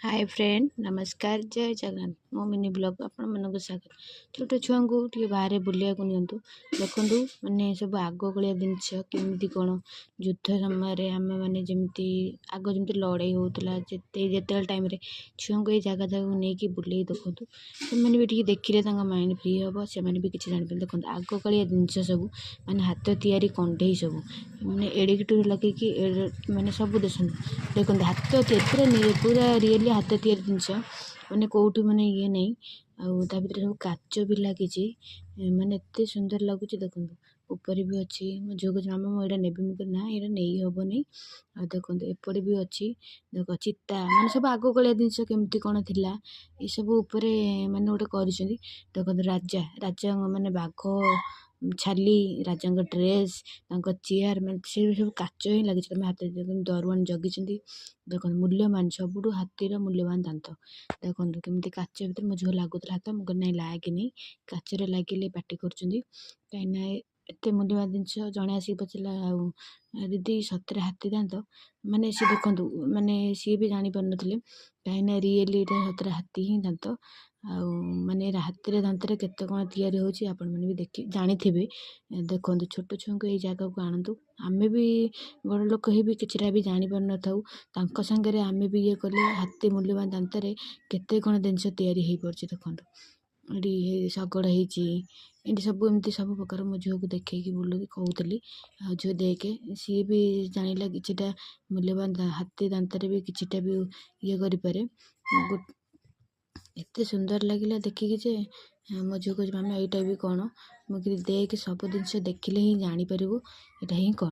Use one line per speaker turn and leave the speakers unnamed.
ହାଏ friend, ନମସ୍କାର, ଜୟ ଜଗନ୍ନାଥ। ମୋ mini blog ଆପଣମାନଙ୍କୁ ସ୍ୱାଗତ। ଛୋଟ ଛୁଆଙ୍କୁ ଟିକେ ବାହାରେ ବୁଲିବାକୁ ନିଅନ୍ତୁ। ଦେଖନ୍ତୁ, ମାନେ ସବୁ ଆଗକାଳିଆ ଜିନିଷ କେମିତି କ'ଣ, ଯୁଦ୍ଧ ସମୟରେ ଆମେମାନେ ଯେମିତି ଆଗ ଯେମିତି ଲଢ଼େଇ ହେଉଥିଲା, ଯେତେବେଳେ ଟାଇମ୍ରେ ଛୁଆଙ୍କୁ ଏଇ ଜାଗା ଜାଗାକୁ ନେଇକି ବୁଲେଇ ଦେଖନ୍ତୁ। ସେମାନେ ବି ଟିକେ ଦେଖିଲେ ତାଙ୍କ ମାଇଣ୍ଡ ଫ୍ରି ହେବ, ସେମାନେ ବି କିଛି ଜାଣିପାରିବେ। ଦେଖନ୍ତୁ, ଆଗକାଳିଆ ଜିନିଷ ସବୁ, ମାନେ ହାତ ତିଆରି କଣ୍ଢେଇ ସବୁ, ମାନେ ଏଡ଼ିକିଠୁ ଲଗେଇକି ମାନେ ସବୁ ଦେଖନ୍ତୁ। ଦେଖନ୍ତୁ, ହାତ ତିଆରି ପୁରା, ପୁରା ରିଏଲି ହାତ ତିଆରି ଜିନିଷ, ମାନେ କେଉଁଠୁ ମାନେ ଇଏ ନାହିଁ। ଆଉ ତା ଭିତରେ ସବୁ କାଚ ବି ଲାଗିଛି, ମାନେ ଏତେ ସୁନ୍ଦର ଲାଗୁଛି। ଦେଖନ୍ତୁ, ଉପରେ ବି ଅଛି। ମୋ ଝିଅ କହୁଛି, "ମାମା, ମୁଁ ଏଇଟା ନେବି।" ମୁଁ କହିଲି, "ନା, ଏଇଟା ନେଇ ହେବନି।" ଆଉ ଦେଖନ୍ତୁ, ଏପଟେ ବି ଅଛି। ଦେଖ, ଚିତା, ମାନେ ସବୁ ଆଗକାଳିଆ ଜିନିଷ କେମିତି କ'ଣ ଥିଲା, ଏସବୁ ଉପରେ ମାନେ ଗୋଟେ କରିଛନ୍ତି। ଦେଖନ୍ତୁ, ରାଜା ମାନେ ବାଘ ଛାଲି, ରାଜାଙ୍କ ଡ୍ରେସ୍, ତାଙ୍କ ଚେୟାର, ମାନେ ସେ ସବୁ କାଚ ହିଁ ଲାଗିଛି। ତମେ ହାତରେ ଦେଖନ୍ତୁ, ଦରୱାନ ଜଗିଛନ୍ତି। ଦେଖନ୍ତୁ, ମୂଲ୍ୟବାନ ସବୁଠୁ ହାତୀର ମୂଲ୍ୟବାନ ଦାନ୍ତ। ଦେଖନ୍ତୁ କେମିତି କାଚ ଭିତରେ ମୋ ଝିଅ ଲାଗୁଥିଲା ହାତ। ମୁଁ କହିଲି, "ନାଇଁ, ଲାଗେନି କାଚରେ, ଲାଗିଲେ ପାଟି କରୁଛନ୍ତି।" କାହିଁକିନା ଏତେ ମୂଲ୍ୟବାନ ଜିନିଷ। ଜଣେ ଆସିକି ପଚାରିଲା, "ଆଉ ଦିଦି, ସତରେ ହାତୀ ଦାନ୍ତ?" ମାନେ ସେ ଦେଖନ୍ତୁ, ମାନେ ସିଏ ବି ଜାଣିପାରୁନଥିଲେ, କାହିଁକିନା ରିଏଲି ଏଇଟା ସତରେ ହାତୀ ହିଁ ଦାନ୍ତ। ଆଉ ମାନେ ହାତୀର ଦାନ୍ତରେ କେତେ କ'ଣ ତିଆରି ହେଉଛି, ଆପଣମାନେ ବି ଦେଖି ଜାଣିଥିବେ। ଦେଖନ୍ତୁ, ଛୋଟ ଛୁଆଙ୍କୁ ଏଇ ଜାଗାକୁ ଆଣନ୍ତୁ। ଆମେ ବି ବଡ଼ ଲୋକ ହେଇ ବି କିଛିଟା ବି ଜାଣିପାରୁନଥାଉ, ତାଙ୍କ ସାଙ୍ଗରେ ଆମେ ବି ଇଏ କଲେ, ହାତୀ ମୂଲ୍ୟବାନ ଦାନ୍ତରେ କେତେ କ'ଣ ଜିନିଷ ତିଆରି ହେଇପାରୁଛି। ଦେଖନ୍ତୁ, ଏଠି ଶଗଡ଼ ହେଇଛି, ଏଠି ସବୁ ଏମିତି ସବୁ ପ୍ରକାର। ମୋ ଝିଅକୁ ଦେଖେଇକି ବୁଲିକି କହୁଥିଲି, ଆଉ ଝିଅ ଦେଖେ, ସିଏ ବି ଜାଣିଲା କିଛିଟା। ମୂଲ୍ୟବାନ ହାତୀ ଦାନ୍ତରେ ବି କିଛିଟା ବି ଇଏ କରିପାରେ। ଏତେ ସୁନ୍ଦର ଲାଗିଲା ଦେଖିକି ଯେ ମୋ ଝିଅ କହୁଛି, "ମାମା, ଏଇଟା ବି କ'ଣ?" ମୁଁ କହିଲି, "ଦେଖେ, ସବୁ ଜିନିଷ ଦେଖିଲେ ହିଁ ଜାଣିପାରିବୁ ଏଇଟା ହିଁ କ'ଣ।"